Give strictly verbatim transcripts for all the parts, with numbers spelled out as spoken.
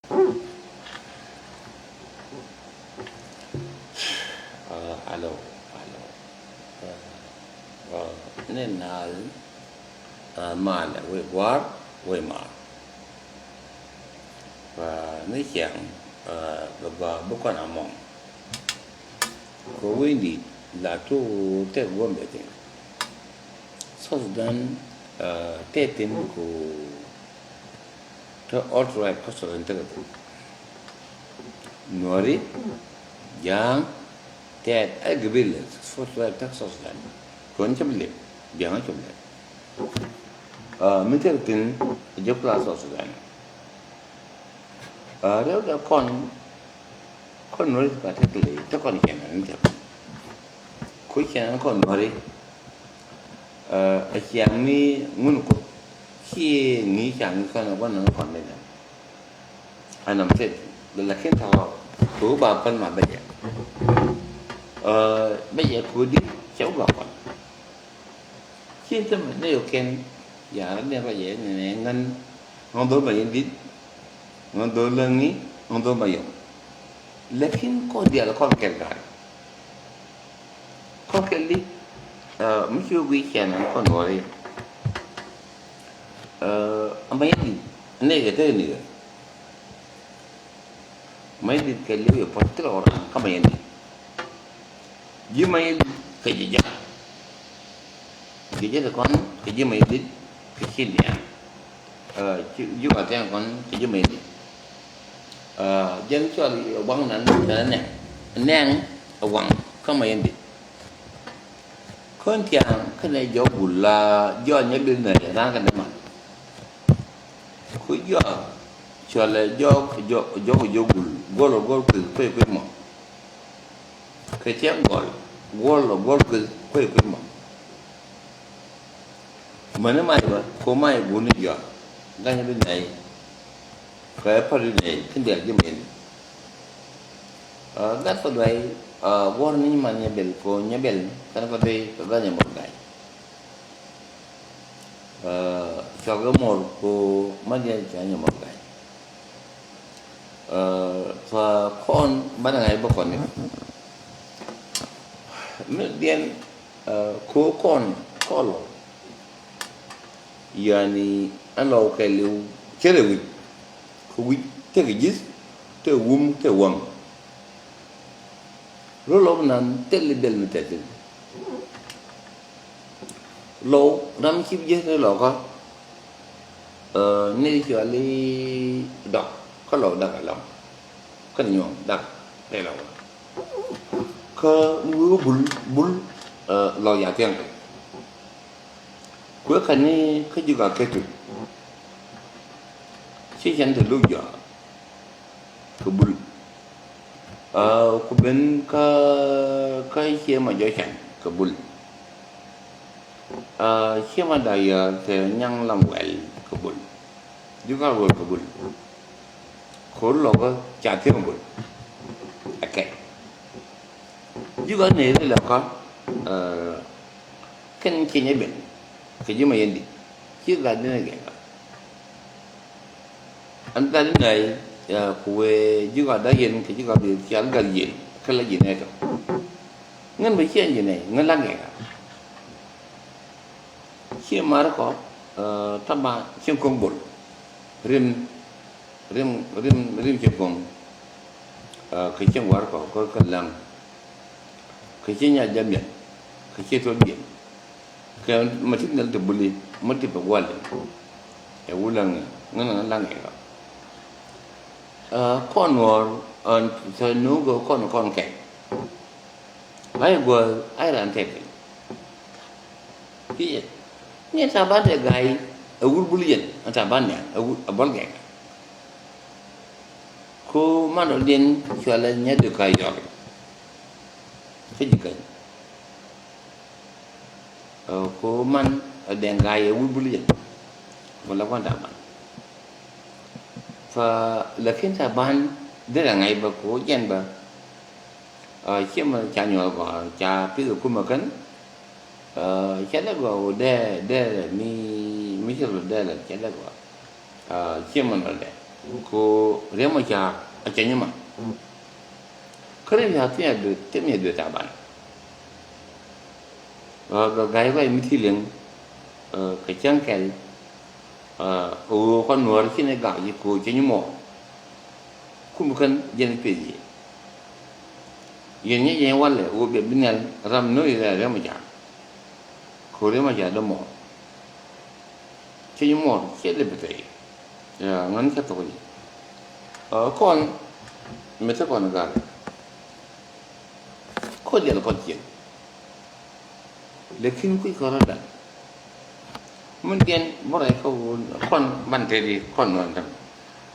Alo, alo. Ni nal malɛ wec guar wec mal. Ni ciaŋ bɛ gɔaa bi kɔn amɔŋ. Kɛ wec dit la tok tɛk guɔm bɛ thin. South Sudan tɛk thin kɛ Tɔ all tribe kä South Sudan tekɛ thok. Nuɔri, Ja̱a̱ŋ, Tɛt, ɛ gabila four tribe tekɛ South Sudan. Kɔn cä bi lep, Ja̱a̱ŋ cä bi lep. Mi tekɛ thin jɛ kula South Sudan. Rɛw dɛ kɔn Kɔn Nuäri particularly te kɔn Ciɛŋ ni tɛk. Ku Ciɛŋ ni kɔn Nuäri a ciaŋ ni ŋun Kuoth ci ŋi̱i̱c caŋ ni kɔn ɛ gua̱n ni kɔn ni dɛm. Anɔm thil bɛ lakin tɔ̱ kɛ wä ba päl ma bɛ jɛ bɛ jɛ kɛ wä di cɛ wä ba kɔn. Ci tämɛ ni yɔ kɛn ya̱a̱ ni rɔ yɛ ni ŋän ŋän dhol ma yɛn dit ŋän dhol läŋni ŋän dhol ma yɔm. Lakin kɔn diaal kɔn kɛl ga̱a̱r kɔn kɛl di mi ci wä guiy Ciɛŋ ni kɔn Nuäri. Ama yɛn dit ni kɛ tek ni kɛ Mayɛndit kɛ li̱w yɛ puɔ̱t thilɛ ɣɔran kä Mayɛndit. Ji̱ Mayɛndit kɛ ji̱ jɛ. Ji̱ jɛ ti kɔn kɛ ji̱ Mayɛndit kɛ ci lia̱a̱n. Ji̱ ŋɔ̱a̱th tiɛŋ kɔn kɛ ji̱ Mayɛndit. Jɛn cɔl waŋ nan kɛnɛ nɛŋ nɛŋ waŋ kä Mayɛndit. Kɔn tiaŋ kɛnɛ jɔk gul la jɔk nyɛ bil nɛ ran kɛnɛ ma. Ku jɔk cɔlɛ jɔk jɔk jɔk gul guɔl guɔl kui̱ kui̱ kui̱ mɔ. Kɛ cɛ guɔl guɔl guɔl kui̱ kui̱ kui̱ mɔ. Mäni mac bä ku mac guni jɔak ga̱ny bi nɛy. Kɛ pär di nɛy tin dial ji̱ mɛn. Gat kɛ duay guɔr ni nyiman nyɛ bɛl ko nyɛ bɛl kɛn kɛ duay kɛ ga̱ny mɔr ga̱ny. Cɔk ɛ mɔr ko ma dial ca nyɛ mɔr ga̱ny. Fa kɔn banɛ ŋa̱c bä kɔn ni mi diɛn ko kɔn kɔlɔ. Yani ɛn lɔw kɛɛliw cɛ rɛ wi̱c. Kɛ wi̱c tekɛ ji̱th tekɛ wum tekɛ waŋ. Rol lɔw nan thil i̱ bɛl mi tɛthin. Lɔw ram ci bi ji̱th ni lɔkä ni cuali dɔk kä lɔw dak alɔŋ. Kä ni nyuɔ̱ŋ dak rɛy lɔw kä wi̱i̱ bul bul lɔw ya thiaŋ. Kuɛ kani kä ji̱ ka kɛ tuc ci cɛn te luk jɔak kɛ bul. Ku ben kä kä ciema jɔcan kɛ bul. Ciema da yɔr kɛ nyaŋ lam wɛl kɛ bul. Ji̱ ka wɛl kɛ bul. Kor lɔkä ca thiäŋ bul. Ɛkɛ ji̱ ka neri lɔkä. Kɛn ci nyɛ ben kɛ ji̱ ma yɛn di ci gat ni gɛn. An gat ni nɛy ku wee ji̱ gat da yɛn kɛ ji̱ gat bi cial gat yɛn kɛ la ji̱ nɛ tɔ. Ŋän bɛ ciɛn ji̱ nɛy ŋän la gɛn. Ci mar kɔ tama ci koŋ bol rim rim rim rim ci koŋ. Kɛ ci war kɔ kɔ kɛ laŋ kɛ ci nya jamiɛn kɛ ci tɔ diɛn. Kɛ ma ti nɛl ti buli ma ti bɛ guali. Ɛ wulaŋ ŋän ŋän laŋ ɛ kɔ. Kɔn wor ɔn tɔ nuŋ kɛ kɔn kɔn kɛ. Ay guäth ay ran tɛk piny. Kiɛ ni Taban tɛ ga̱a̱y ɛ wur bul yɛn ɛ Taban nian ɛ wur ɛ bɔl gɛk. Ko man ɔ diɛn cualɛ nyɛ di ka yɔr. Kä ji̱ käny. Ko man ɔ diɛn ga̱a̱y ɛ wur bul yɛn. Ko la kɔn Taban. Fa lakin Taban derɛ ŋa̱c bä ko jɛn bä. Ciɛ mɛ ca nyuɔth gɔaa ca pith kumɛ kɛn. Cɛ lɛ gɔaa wä dee dee mi mi cɛ lɛ dee lɛ cɛ lɛ gɔaa. Ciɛ mɛ nɔ dee Ko Riɛk Macar a cɛ nyiman. Kä Riɛk Macar thimɛ duet, thimɛ duet Taban. Ɛ, Gai Gai mi thil liŋ, ɛ, kɛ cäŋ kɛl, ɛ, ɣöö kɔn Nuäär ci ni gak ji̱ ko cɛ nyi mɔ. Kum kɛn jɛn peth ji̱. Yɛn nyɛ jɛn walɛ ɣöö bɛ bi nhial ram ni Riɛk Macar. Ko Riɛk Macar dee mɔ. Cä ji̱ muɔɔr cɛ lɛ bi thɛy. Ya, ŋän cä thok ji̱. Ɛ, kɔn mi te kɔn gal. Kɔ dial kɔn ciɛn. Lɛkin kui̱ kɔn rɔ dal. Min diɛn bä rɛy kä wun kɔn ban te di kɔn nuɔn däm.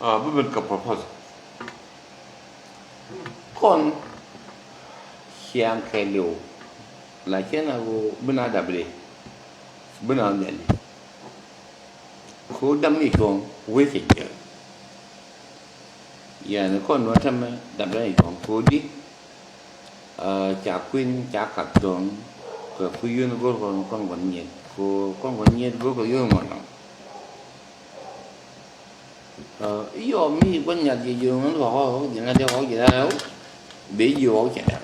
Ɛ, bi ben kɛ propose. Kɔn ciaŋ kɛɛliw la cɛ na ɣöö bi na dap di bi na nhial di. Ko dam ni cuɔ̱ŋ wee cɛ jiäk. Yɛn kɔn nuɔ̱n tämɛ dap dam ni cuɔ̱ŋ ko di. Ɛ, ca kui̱n ca kak dɔ̱ŋ kɛ kui̱ yun go̱r kɔn kɔn kɔn nyiet ko kɔn kɔn nyiet go̱r kɛ yun ŋuan nɔŋ. Ɛ, iyɔ mi gua̱n nyath jiɛ jiɛ ŋuan kɛ ɣɔk jiɛ na dee ɣɔk jiɛ na rɛw. Bee jiɛ ɣɔk cɛ dal.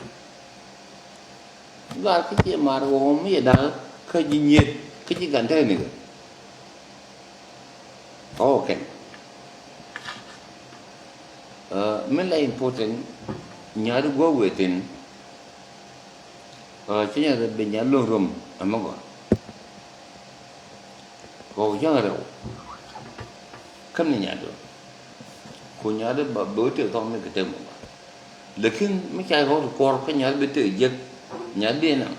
Gal kä ciɛ mar ɣɔk mi cɛ dal kä ji̱ nyiet kä ji̱ gan tekɛ nikɛ. Ɔ kɛn. Ɛ, min la important nya̱a̱t guäk wëë thi̱n. Ɛ, ci nya̱a̱t ben nya̱a̱t lo̱ŋ rom ɛmɛ gɔaa. Ɣɔw cäŋ rɛw. Käm ni nya̱a̱t ɣɔw. Ku nya̱a̱t ba bä wä tëë thɔŋ ni kɛ tëë mɔ gɔaa. Lakin mi ca ɣɔw ti kuɔr kä nya̱a̱t ben tëë jiäk. Nya̱a̱t ben naŋ.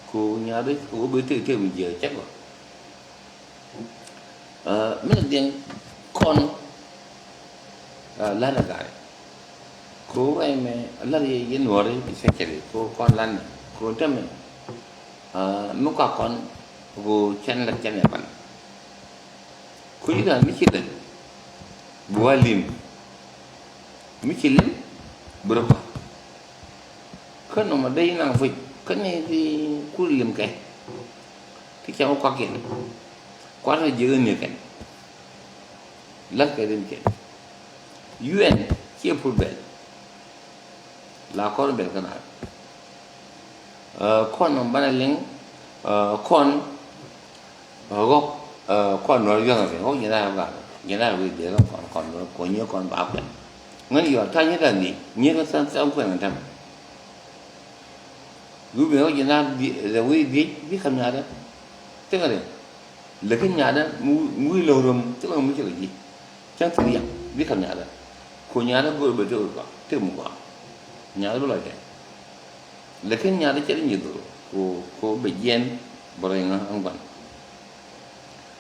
Ku nya̱a̱t ɣɔw ben tëë tëë mi jiäk cä gɔaa. Ɛ, min a diɛŋ kɔn, ɛ, lan a gari. Ko rɛy mɛ a lar yɛ yɛ nuɔri especially ko kɔn lan mɛ ko tämɛ. Ɛ, mi kɔak kɔn ko cɛn la cɛn ɛ pan. Ko ji̱ dan mi ci lɛ bi wa lim. Mi ci lim bi rɔ kɔak. Kä nɔmɔ dee inaŋ fuc kä ni di kur lim kɛ. Ti cɛ wä kɔak yɛn kuat rɔ jiäk ni kɛn. La̱t kɛ rim kɛn. U N ciɛ pur bɛl. La kɔn bɛl kä na. Ɛ, kɔn nɔm banɛ liŋ, ɛ, kɔn, ɛ, ɣɔk, ɛ, kɔn nuɔr yuɔth ɛ ɣɔk jiɛn a ɣɔk gal. Jiɛn a ɣɔk wi̱i̱ dee kɔn kɔn nuɔr kɔn nyiɛ kɔn ba kuɛn. Ŋän yɔɔt ta̱ nyiɛ da̱ŋ ni nyiɛ kä tha̱a̱ŋ kuɛn ŋän tämɛ. Wi̱i̱ ben ɣä ji̱ naath rɛw wi̱i̱ dhiec bi ka̱m nyaatdä. Thikɛ rɛw. Lakin nyaatdä mi wi̱i̱ lo̱ŋ röm thikɛ mi cɛ kɛ ji̱. Cäŋ thil yam bi ka̱m nyaatdä. Ko nyaatdä go̱o̱r bɛ thikɛ gɔaa thikɛ mi gɔaa. Nyaatdä bi lɔcdɛ. Lakin nyaatdä cɛ ri nyi dhor ko ko bɛ jiɛn bɛ rɛy ŋä ɛn gua̱n.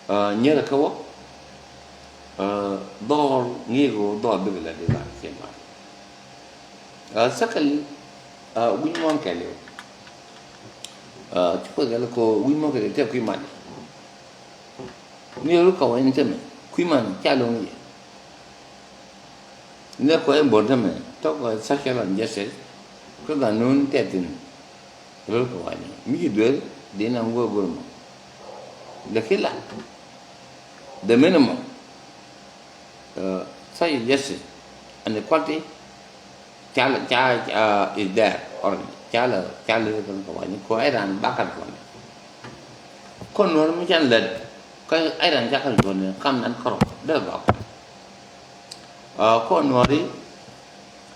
Ɛ, nyierɛ kä wä, ɛ, dhɔr ŋi̱i̱k ɣöö dhɔr bikɛ lät i̱ lar ciɛ ŋuan. Ɛ, secondly, ɛ, wi̱ny muɔ̱ɔ̱n kɛɛliw. Ɛ, ci kuoth kɛɛliw ko wi̱ny muɔ̱ɔ̱n kɛɛliw tɛk kui̱ man. Ni rut kɛ wä in tɛmɛ kui̱ man ca lo̱ŋ yɛ. Ni rut kɛ wä in bo̱r tɛmɛ tɔk ɛ sexual injustice. Kä ganun tɛthin. Röl kɛ wani mi ci duel di na ŋuɔ gurma. Lakin la the minimum, uh, such justice and equality ca la ca, uh, is there already. Ca la ca la kɛ wani ko ay ran bakal kɛ wani. Kɔn nuɔr mi can lät kä ay ran ca kal kɛ wani kam nan kɔrɔ dee bakal. Ɛ, kɔn nuɔri,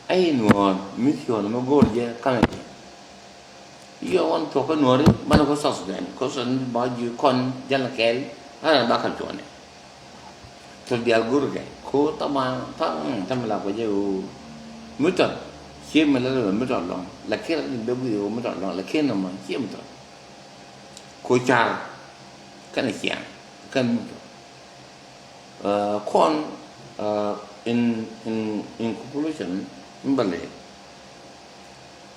ay nuɔr mi thiɔn mi go̱o̱r jɛ kamɛ jɛ. Yɔ ɣɔn tuɔk kä nuɔri banɛ kɔ South Sudan kɔ South Sudan ba ji̱ kɔn jɛn kɛɛl. Ana ba kal cuɔnɛ. Tɔ diaal go̱o̱r kɛ ko tama tama tama la kɔ jɛ o. Mi tɔt cie mi la la mi tɔt lɔŋ la kɛ la ni bɛ gui o mi tɔt lɔŋ la kɛ nɔmɔ cie mi tɔt. Ko car kɛn ciaŋ kɛn mi tɔt. Ɛ, kɔn, ɛ, in, in, in conclusion, in bä lɛ.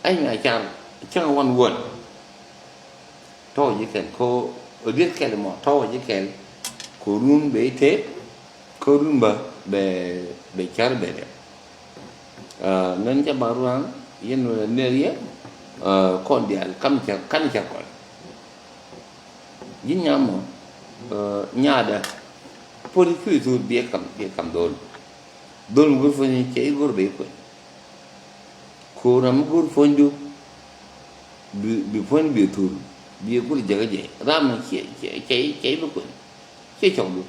Ay mi a car cäŋ wan word. Tɔ̱ ji̱ kɛl ko diet kɛl mɔ tɔ̱ ji̱ kɛl. Ko run bɛ ite ko run bä bɛ, bɛ car bɛ dɛ. Ɛ, nɛn cɛ bak ruaŋ yɛn wä nɛr yɛ, ɛ, kɔn diaal kam cɛ kan cɛ kɔn. Ji̱ nyam mɔ, ɛ, nyaadä. Pori kui̱ thur biɛ kam, biɛ kam dhol. Dhol mi go̱r puɔ̱nydu cɛ i̱ go̱r bɛ i̱ puɔ̱ny. Ko̱r ram mi go̱r puɔ̱nydu bi, bi puɔ̱nydu bi thur, bi go̱r jɛ kä jɛ. Ram mi cɛ, cɛ, cɛ, cɛ i̱ bi puɔ̱ny. Cɛ cɔkdu.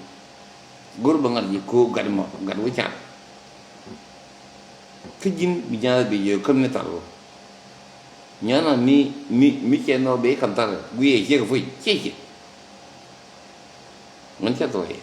Go̱r bɛ ŋa̱t ji̱ ko̱r gat mɔ, gat wä car. Kä ji̱n bi nyath bi jɛ käm ni thar wä. Nyana mi, mi, mi cɛ nɔ bɛ i̱ ka̱n thar guiyɛ ciek puc, ciek ciek. Ŋän cä thɔɔyɛ.